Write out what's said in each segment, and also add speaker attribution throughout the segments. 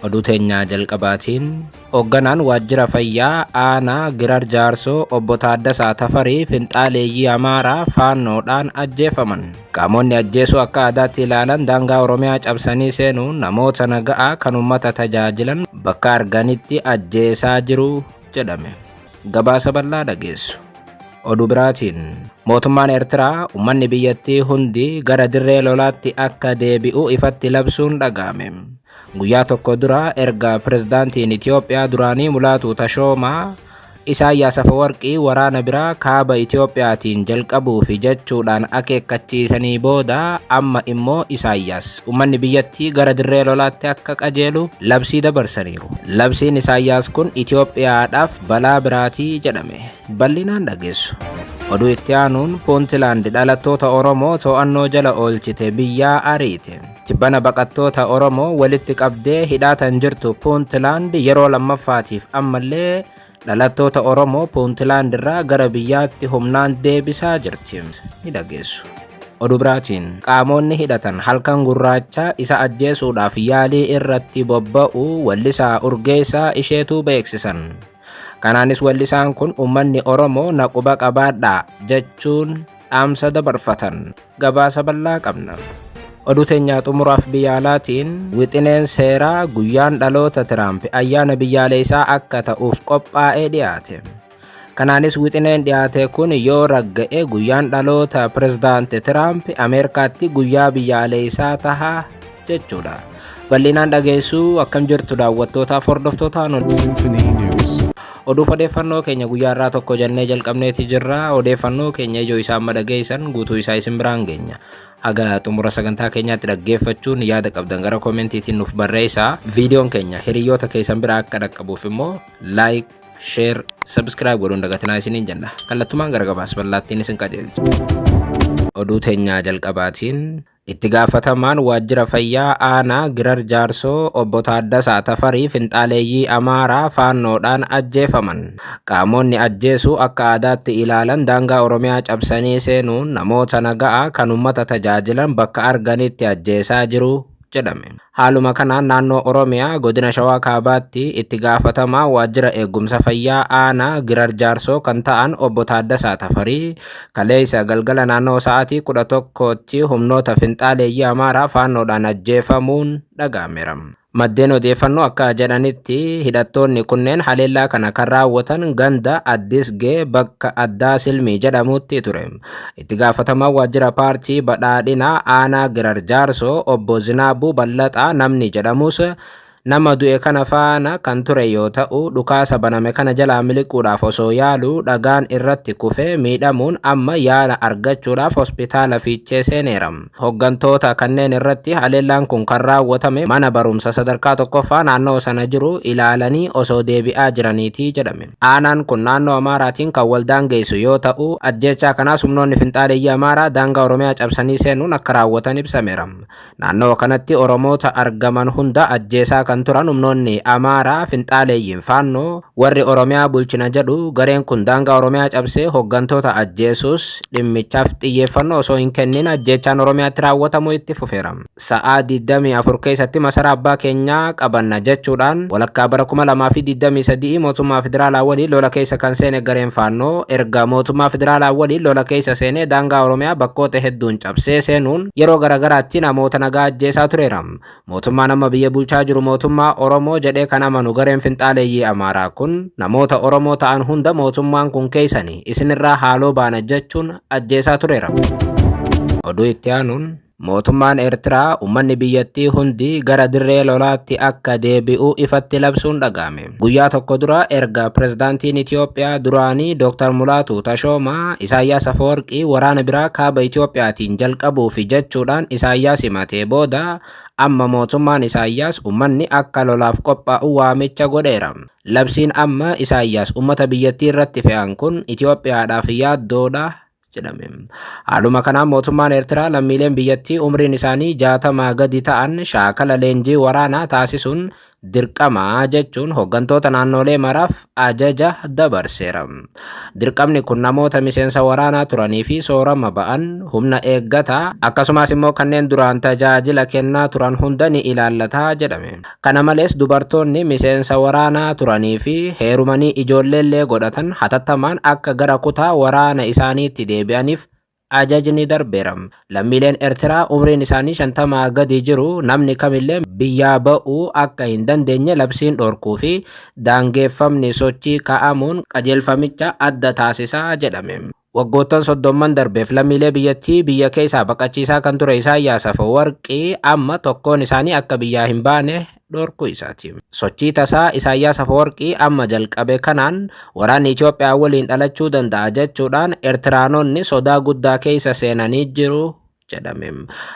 Speaker 1: Oduu teenyaa jalqabaatiin hoogganaan waajjira fayyaa aanaa Girar Jaarsoo obbo Taaddasaa Tafarii finxaaleeyyii Amaaraa faannoodhaan ajjeefaman. Qaamonni ajjeesuu akka aadaatti ilaalan daangaa Oromiyaa cabsanii seenuun namoota naga'aa kan uummata tajaajilan bakka arganitti ajjeesaa jiru jedhame. Gabaasa bal'aa dhageessu. Oduu biraatiin mootummaan Eertiraa uummanni biyyattii hundi gara dirree lolaatti akka deebi'u ifatti labsuun dhaga'ame. Guyyaa tokko dura erga pirezidaantiin Itiyoophiyaa duraanii Mulaatuu Tashoomaa Isaayyaas Afawarqii waraana biraa kaaba Itiyoophiyaatiin jalqabuufi jechuudhaan akeekkachiisanii booda amma immoo Isaayyaas uummanni biyyattii gara dirree lolaatti akka qajeelu labsii dabarsaniiru. Labsiin Isaayyaas kun Itiyoophiyaadhaaf balaa biraatii jedhame. Bal'inaan dhageessu. Oduu itti aanuun Puuntlaand dhalattoota Oromoo to'annoo jala oolchite biyyaa ariite. Tibbana baqattoota Oromoo walitti qabdee hidhaatan jirtu Puuntlaand yeroo lammaffaatiif ammallee dhalattoota Oromoo Puuntlaand irraa gara biyyaatti humnaan deebisaa jirti. Ni dhageessu. Oduu biraatiin qaamonni hidhatan halkan gurraacha isa ajjeesuudhaaf yaalii irratti bobba'u wallisaa Urgeessaa isheetu beeksisan. Kanaanis wallisaan kun uummanni Oromoo na quba qabaadhaa jechuun dhaamsa dabarfatan. Gabaasa bal'aa qabna. Oduu teenyaa xumuraaf biyya alaatiin wixineen seeraa guyyaan dhaloota Tiraamp ayyaana biyyaalessaa akka ta'uuf qophaa'ee dhiyaate. Kanaanis wixineen dhiyaate kun yoo ragga'e guyyaan dhaloota pirezidaanti Tiraamp Ameerikaatti guyyaa biyyaalessaa taha jechuudha. Bal'inaan dhageessuu akkam jirtu daawwattootaaf hordoftootaan.
Speaker 2: Symphony News.
Speaker 1: Oduuf odeeffannoo keenya guyyaa irraa tokko jennee jalqabneeti jirra. Odeeffannoo keenya ijoo isaa amma dhageessan guutuu isaa isin biraan geenya. Haga xumura sagantaa keenyaatti dhaggeeffachuun yaada qabdan gara koomentiitiin nuuf barreessaa. Viidiyoon keenya hiriyoota keessan bira akka dhaqqabuuf immoo like, share, subscribe godhuun dagatinaa isiniin jenna. Kallattumaan gara gabaasa bal'aattiin isin qajeelcha. Oduu teenyaa jalqabaatiin itti gaafatamaan waajjira fayyaa aanaa Girar Jaarsoo obbo Taaddasaa Tafarii finxaaleeyyii Amaaraa faannoodhaan ajjeefaman. Qaamonni ajjeesuu akka aadaatti ilaalan daangaa Oromiyaa cabsanii seenuun namoota naga'aa kan uummata tajaajilan bakka arganitti ajjeesaa jiru jedhame. Haaluma kanaan naannoo Oromiyaa godina Shawaa Kaabaatti itti gaafatamaa waajjira eegumsa fayyaa aanaa Girar Jaarsoo kan ta'an obbo Taaddasaa Tafarii kaleessa galgala naannoo sa'aatii 11tti humnoota finxaaleeyyii Amaaraa faannoodhaan ajjeefamuun dhaga'ameera. Maddeen odeeffannoo akka jedhanitti hidhattoonni kunneen haleellaa kana kan raawwatan ganda Addisgee bakka addaa Silmii jedhamutti ture. Itti gaafatamaa waajjira paartii badhaadhinaa aanaa Girar Jaarsoo obbo Zinaabuu Ballaxaa namni jedhamus nama du'e kana faana kan ture yoo ta'u dhukaasa baname kana jalaa miliquudhaaf osoo yaalu dhagaan irratti kufee miidhamuun amma yaala argachuudhaaf hospitaala Fiichee seeneera. Hooggantoota kanneen irratti haleellaan kun kan raawwatame mana barumsa sadarkaa tokkoffaa naannoo sana jiru ilaalanii osoo deebi'aa jiraniiti jedhame. Aanaan kun naannoo Amaaraatiin kan wal daangeessu yoo ta'u ajjeechaa kanaas humnoonni finxaaleeyyii Amaaraa daangaa Oromiyaa cabsanii seenuun akka raawwatan ibsameera. Naannoo kanatti Oromoota argaman hunda ajjeesaa kan turan humnoonni Amaaraa finxaaleeyyiin faannoo warri Oromiyaa bulchina jedhu gareen kun daangaa Oromiyaa cabsee hooggantoota ajjeesuus dhimmichaaf xiyyeeffannoo osoo hin kennin ajjeechaan Oromiyaatti raawwatamu itti fufeera. Sa'aa 24 keessatti masaraa abbaa keenyaa qabanna jechuudhaan walakkaa bara 2023 mootummaa federaalaa waliin lola keessa kan seene gareen faannoo erga mootummaa federaalaa waliin lola keessa seenee daangaa Oromiyaa bakkoota hedduun cabsee seenuun yeroo garaagaraatti namoota nagaa ajjeesaa tureera. Mootummaan amma biyya bulchaa jiru mootummaa Oromoo jedhee kan amanu gareen finxaaleeyyii Amaaraa kun namoota Oromoo ta'an hunda mootummaan kun keessanii isinirraa haaloo baana jechuun ajjeesaa tureera. Oduu itti aanuun mootummaan Eertiraa uummanni biyyattii hundi gara dirree lolaatti akka deebi'u ifatti labsuun dhaga'ame. Guyyaa tokko dura erga pirezidaantiin Itiyoophiyaa duraanii Dr. Mulaatu Tashoomaa Isaayyaas Afawarqii waraana biraa kaaba Itiyoophiyaatiin jalqabuufi jechuudhaan Isaayyaas himatee booda amma mootummaan Isaayyaas uummanni akka lolaaf qophaa'u waamicha godheera. Labsiin amma Isaayyaas uummata biyyattii irratti fe'an kun Itiyoophiyaadhaaf yaaddoodha jedhame. Haaluma kanaan mootummaan Eertiraa lammiileen biyyattii umriin isaanii 60 gadi ta'an shaakala leenjii waraanaa taasisuun dirqama jechuun hooggantoota naannolee maraaf ajaja dabarseera. Dirqamni kun namoota miseensa waraanaa turanii fi soorama ba'an, humna eeggataa, akkasumas immoo kanneen duraan tajaajila kennaa turan hunda ni ilaallataa jedhame. Kana malees dubartoonni miseensa waraanaa turanii fi heerumanii ijoolleellee godhatan hatattamaan akka gara kutaa waraana isaaniitti deebi'aniif ajajni darbeera. Lammiileen Eertiraa umriin isaanii 50 gadi jiru namni kamillee biyyaa ba'uu akka hin dandeenye labsiin dhorkuu fi daangeffamni sochii kaa'amuun qajeelfamicha adda taasisaa jedhame. Waggoottan 30 darbeef lammiilee biyyattii biyya keessaa baqachiisaa kan ture Isaayyaas Afawarqii amma tokkoon isaanii akka biyyaa hin baane dhorkuu isaati. Sochii tasaa Isaayyaas Afawarqii amma jalqabe kanaan waraanni Itoophiyaa waliin dhalachuu danda'a jechuudhaan Eertiraanonni sodaa guddaa keessa seenanii jiru jedhame.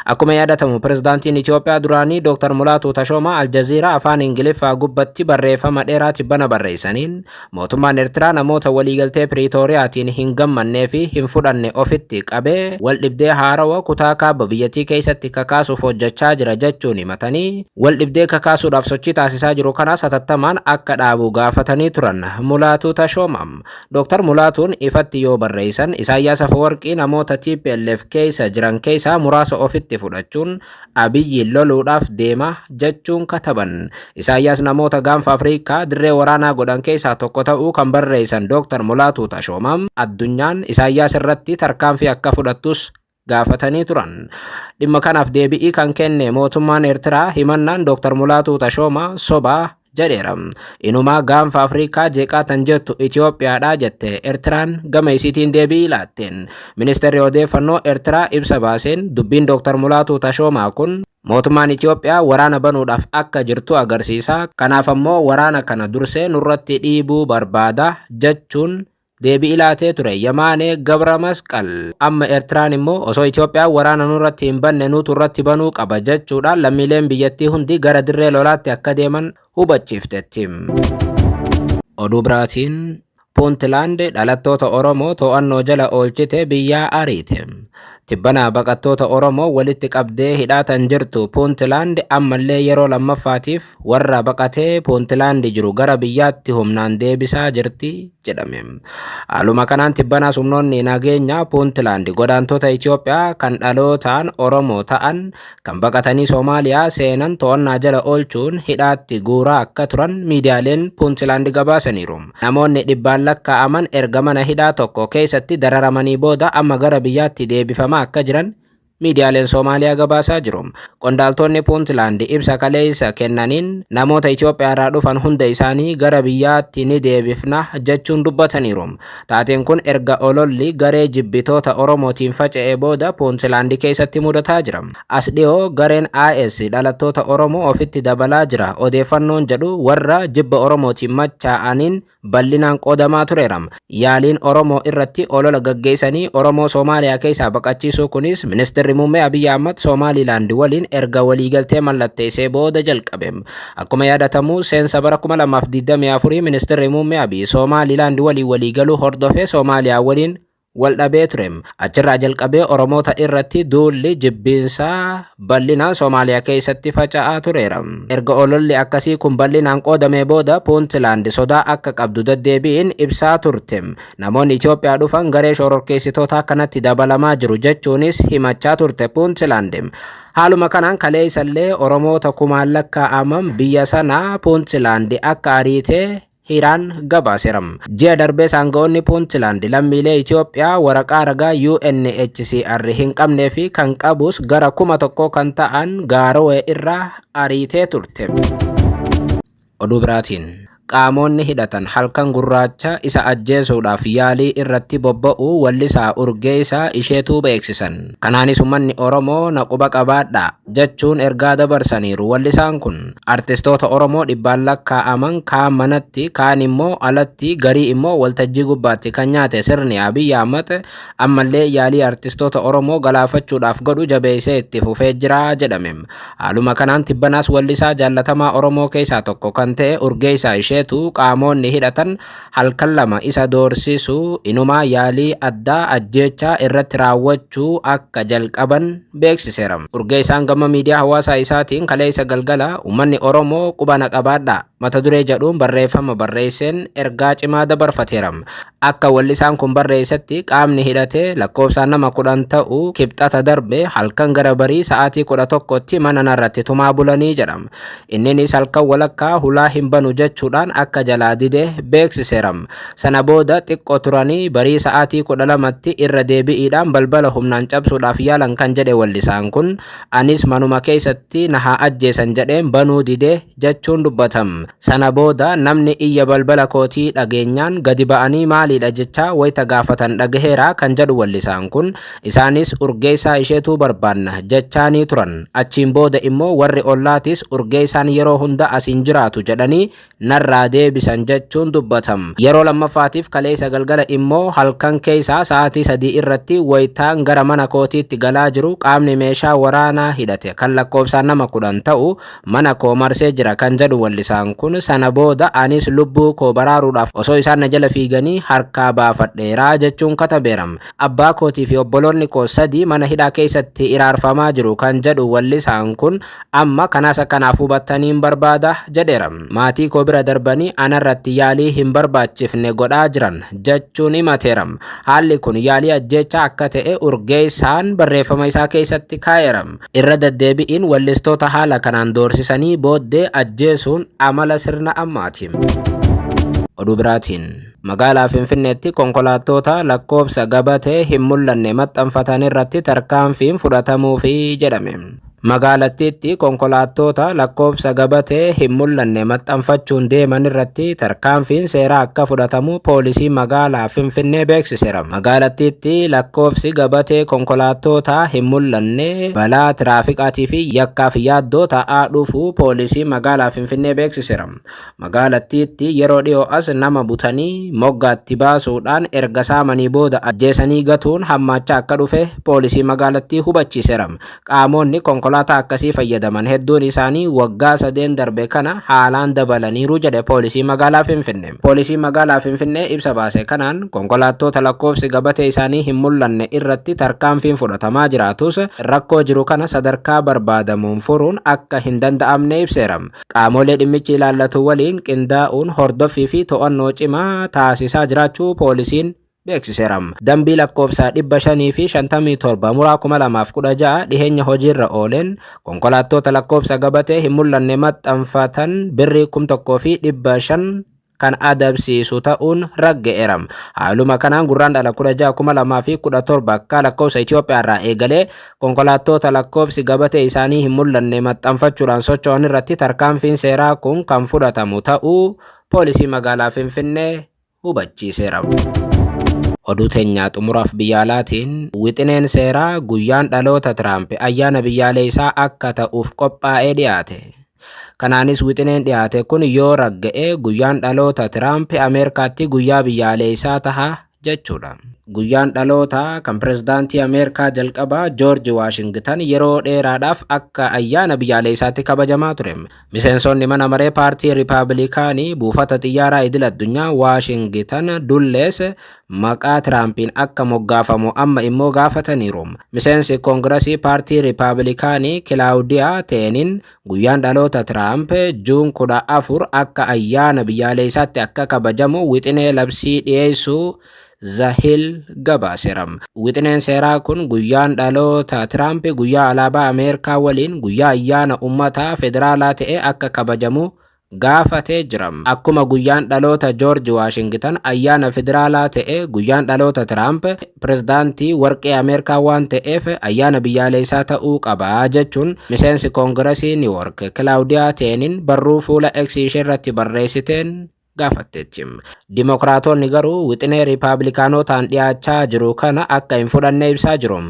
Speaker 1: Akkuma yaadatamu, pirezidaantiin Itoophiyaa duraanii Dr. Mulaatuu Tashoomaa Aljaziiraa afaan Ingiliffaa gubbatti barreeffama dheeraa tibbana barreessaniin, mootummaan Eertiraa namoota waliigaltee Piriitooriyaatiin hin gammannee fi hin fudhanne ofitti qabee wal dhibdee haarawa kutaa kaaba biyyattii keessatti kakaasuuf hojjechaa jira jechuun himatanii, wal dhibdee kakaasuudhaaf sochii taasisaa jiru kanas hatattamaan akka dhaabu gaafatanii turan Mulaatuu Tashoomaa. Dr. Mulaatuun ifatti yoo barreessan, Isaayyaas Afawarqii namoota TPLF keessa jiran keessaa muraasa ofitti fudhachuun Abiyyiin loluudhaaf deema jechuun kataban. Isaayyaas namoota gaanfa Afrikaa dirree waraanaa godhan keessaa tokko ta'uu kan barreessan Dr. Mulaatuu Tashoomaa, addunyaan Isaayyaas irratti tarkaanfii akka fudhattus gaafatanii turan. Dhimma kanaaf deebi'ii kan kenne mootummaan Eertiraa, himannaan Dr. Mulaatuu Tashoomaa sobaa jedheera. Inumaa gaanfa Afrikaa jeeqaa tan jettu Itoophiyaadha jette Eertiraan gama isiitiin deebii laatteen. Ministeerri odeeffannoo Eertiraa ibsa baaseen, dubbiin Dr. Mulaatuu Tashoomaa kun mootummaan Itoophiyaa waraana banuudhaaf akka jirtu agarsiisa. Kanaaf ammoo waraana kana dursee nurratti dhiibuu barbaada jechuun deebii laatee ture Yamaanee Gabra Masqal. Amma Eertiraan immoo osoo Itoophiyaan waraana nurratti hin banne nutu irratti banuu qaba jechuudhaan lammiileen biyyattii hundi gara dirree lolaatti akka deeman hubachiiftetti. Oduu biraatiin, Puuntlaand dhalattoota Oromoo to'annoo jala oolchite biyyaa ariite. Tibbana baqattoota Oromoo walitti qabdee hidhaatan jirtu Puuntlaand ammallee yeroo lammaffaatiif warra baqatee Puuntlaand jiru gara biyyaatti humnaan deebisaa jirti jedhame. Haaluma kanaan tibbanaas humnoonni nageenyaa Puuntlaand godaantota Itoophiyaa kan dhalootaan Oromoo ta'an kan baqatanii Soomaaliyaa seenan to'annaa jala oolchuun hidhaatti guuraa akka turan miidiyaaleen Puuntlaand gabaasaniiru. Namoonni dhibbaan lakkaa'aman erga mana hidhaa tokko keessatti dararamanii booda amma gara biyyaatti deebifamaa akka jiran miidiyaaleen Soomaaliyaa gabaasaa jiru. Qondaaltonni Puuntlaand ibsa kaleessa kennaniin, namoota Itoophiyaa irraa dhufan hunda isaanii gara biyyaatti ni deebifna jechuun dubbataniiru. Taateen kun erga ololli garee jibbitoota Oromootiin faca'ee booda Puuntlaand keessatti mudataa jira. As dhiyoo gareen IS dhalattoota Oromoo ofitti dabalaa jira odeeffannoon jedhu warra jibba Oromootiin machaa'aniin bal'inaan qoodamaa tureera. Yaaliin Oromoo irratti olola gaggeessanii Oromoo Soomaaliyaa keessaa baqachiisuu kunis ministeerri muummee Abiyyi Ahmad Soomaalilaand waliin erga waliigaltee mallatteessee booda jalqabe. Akkuma yaadatamu, seensa bara 2024 ministeerri muummee Abiyyi Soomaalilaand waliin waliigaluu hordofee Soomaaliyaa waliin wal dhabee ture. Achirraa jalqabee Oromoota irratti duulli jibbiinsaa bal'inaan Soomaaliyaa keessatti faca'aa tureera. Erga ololli akkasii kun bal'inaan qoodamee booda Puuntlaand sodaa akka qabdu deddeebiin ibsaa turte. Namoonni Itoophiyaa dhufan garee shororkeessitootaa kanatti dabalamaa jiru jechuunis himachaa turte Puuntlaand. Haaluma kanaan kaleessallee Oromoota kumaan lakkaa'aman biyya sanaa Puuntlaand akka ariitee Hiiraan gabaaseera. Ji'a darbee aanga'oonni Puuntlaand lammiilee Itoophiyaa waraqaa ragaa UNHCR hin qabnee fi kan qabus gara 1000 kan ta'an Gaarowee irraa ariitee turte. Oduu biraatiin, qaamonni hidhatan halkan gurraacha isa ajjeesuudhaaf yaalii irratti bobba'uu wallisaa Urgeessaa Isheetuu beeksisan. Kanaanis uummanni Oromoo na quba qabaadhaa jechuun ergaa dabarsaniiru. Wallisaan kun artistoota Oromoo dhibbaan lakkaa'aman kaan manatti, kaan immoo alatti, garii immoo waltajjii gubbaatti kan nyaate sirni Abiyyi Ahmad ammallee yaalii artistoota Oromoo galaafachuudhaaf godhu jabeessee itti fufee jira jedhame. Haaluma kanaan tibbanaas wallisaa jaallatamaa Oromoo keessaa tokko kan ta'e Urgeessaa Isheetuu Isheetuu qaamonni hidhatan halkan 2 isa doorsisuu, inumaa yaalii addaa ajjeechaa irratti raawwachuu akka jalqaban beeksiseera. Urgeessaan gama miidiyaa hawaasaa isaatiin kaleessa galgala "Uummanni Oromoo quba na qabaadhaa" mata duree jedhuun barreeffama barreesseen ergaa cimaa dabarfateera. Akka wallisaan kun barreessetti, qaamni hidhatee lakkoofsaan nama 10 ta'u Kibxata darbe halkan gara barii sa'aatii 11tti mana narratti tumaa bulanii jedhama. Inninis halkan walakkaa hulaa hin banu jechuudhaan akka jalaa dide beeksiseera. Sana booda xiqqoo turanii barii sa'aatii 12tti irra deebi'iidhaan balbala humnaan cabsuudhaaf yaalan kan jedhe wallisaan kun, "Anis manuma keessatti na haa ajjeesan jedheen banuu dide" jechuun dubbatam. Sana booda namni iyya balbala kootii dhageenyaan gadi ba'anii maaliidha jechaa wayita gaafatan dhagaheera kan jedhu wallisaan kun, isaanis "Urgeessaa Isheetuu barbaanna" jechaanii turan. Achiin booda immoo warri ollaatis "Urgeessaan yeroo hunda asiin jiraatu" jedhanii narraa deebisan jechuun dubbatam. Yeroo lammaffaatiif kaleessa galgala immoo halkan keessaa sa'aatii 3 irratti wayitaan gara mana kootiitti galaa jiru qaamni meeshaa waraanaa hidhate kan lakkoofsaan nama 10 ta'u mana koo marsee jira kan jedhu wallisaan kun, sana booda anis lubbuu koo baraaruudhaaf osoo isaan na jala fiiganii harkaa baafadheeraa jechuun katabeera. Abbaa kootii fi obboloonni koo 3 mana hidhaa keessatti iraarfamaa jiru kan jedhu wallisaan kun, amma kanas akkanaaf hubattaniin barbaada jedheera. Maatii koo bira darbanii anarratti yaalii hin barbaachifne godhaa jiran jechuun himateera. Haalli kun yaalii ajjeechaa akka ta'e Urgeessaan barreeffama isaa keessatti kaa'eera. Irra deddeebi'iin wallistoota haala kanaan doorsisanii booddee ajjeesuun amala sirna ammaati. Oduu biraatiin, magaalaa Finfinneetti konkolaattota lakkoofsa gabatee hin mul'anne maxxanfatan irratti tarkaanfiin fudhatamuufi jedhame. Magaalattiitti konkolaattota lakkoofsa gabatee hin mul'anne maxxanfachuun deeman irratti tarkaanfiin seeraa akka fudhatamu poolisiin magaalaa Finfinnee beeksiseera. Magaalattiitti lakkoofsi gabatee konkolaattota hin mul'anne balaa tiraafikaatii fi yakkaaf yaaddoo ta'aa dhufuu poolisiin magaalaa Finfinnee beeksiseera. Magaalattiitti yeroo dhiyoo as nama butanii moggaatti baasuudhaan erga saamanii booda ajjeesanii gatuun hammaachaa akka dhufe poolisii magaalattii hubachiiseera. Qaamonni konkolaataa akkasii fayyadaman hedduun isaanii waggaa 3 darbe kana haalaan dabalaniiru jedhe poolisii magaalaa Finfinnee. Poolisii magaalaa Finfinnee ibsa baase kanaan, konkolaattota lakkoofsi gabatee isaanii hin mul'anne irratti tarkaanfiin fudhatamaa jiraatus, rakkoo jiru kana sadarkaa barbaadamuun furuun akka hin danda'amne ibseera. Qaamolee dhimmichi ilaallatu waliin qindaa'uun hordoffii fi to'annoo cimaa taasisaa jiraachuu poolisiin beeksiseera. Dambii lakkoofsa 557/2016 dhiheenya hojiirra ooleen konkolaattota lakkoofsa gabatee hin mul'anne maxxanfatan birrii 1500 kan adabsiisu ta'uun ragga'eera. Haaluma kanaan Gurraandhala 16, 2017 akka lakkoofsa Itoophiyaa irraa eegalee konkolaattota lakkoofsi gabatee isaanii hin mul'anne maxxanfachuudhaan socho'an irratti tarkaanfiin seeraa kun kan fudhatamu ta'uu poolisii magaalaa Finfinnee hubachiiseera. Oduu teenyaa xumuraaf biyya alaatiin, wixineen seeraa guyyaan dhaloota Tiraamp ayyaana biyyaalessaa akka ta'uuf qophaa'ee dhiyaate. Kanaanis wixineen dhiyaate kun yoo ragga'e guyyaan dhaloota Tiraamp Ameerikaatti guyyaa biyyaalessaa taha jechuudha. Guyyaan dhalootaa kan pirezidaantii Ameerikaa jalqabaa Joorji Waashingtan yeroo dheeraadhaaf akka ayyaana biyyaalessaatti kabajamaa ture. Miseensonni mana maree paartii Riippaabilikaanii buufata xiyyaaraa idil addunyaa Waashingitan Dullees maqaa Tiraampiin akka moggaafamu amma immoo gaafataniiru. Miseensi Koongirasii paartii Riippaabilikaanii Kilaawudiyaa Teenin guyyaan dhaloota Tiraamp Juun 14 akka ayyaana biyyaalessaatti akka kabajamu wixinee labsii dhiyeessuu The Hill gabaaseera. Wixineen seeraa kun guyyaan dhaloota Tiraamp guyyaa alaabaa Ameerikaa waliin guyyaa ayyaana uummataa federaalaa ta'e akka kabajamu gaafatee jira. Akkuma guyyaan dhaloota Joorji Waashingtan ayyaana federaalaa ta'e, guyyaan dhaloota Tiraamp pirezidaantii warqee Ameerikaa waan ta'eef ayyaana biyyaalessaa ta'uu qaba jechuun miseensi Koongirasii Niiwoork Kilaawudiyaa Teenin barruu fuula X ishee irratti barreessiteen gaafatteetti. Dimokiraatonni garuu wixinee Riippaabilikaanotaan dhiyaachaa jiru kana akka hin fudhanne ibsaa jiru.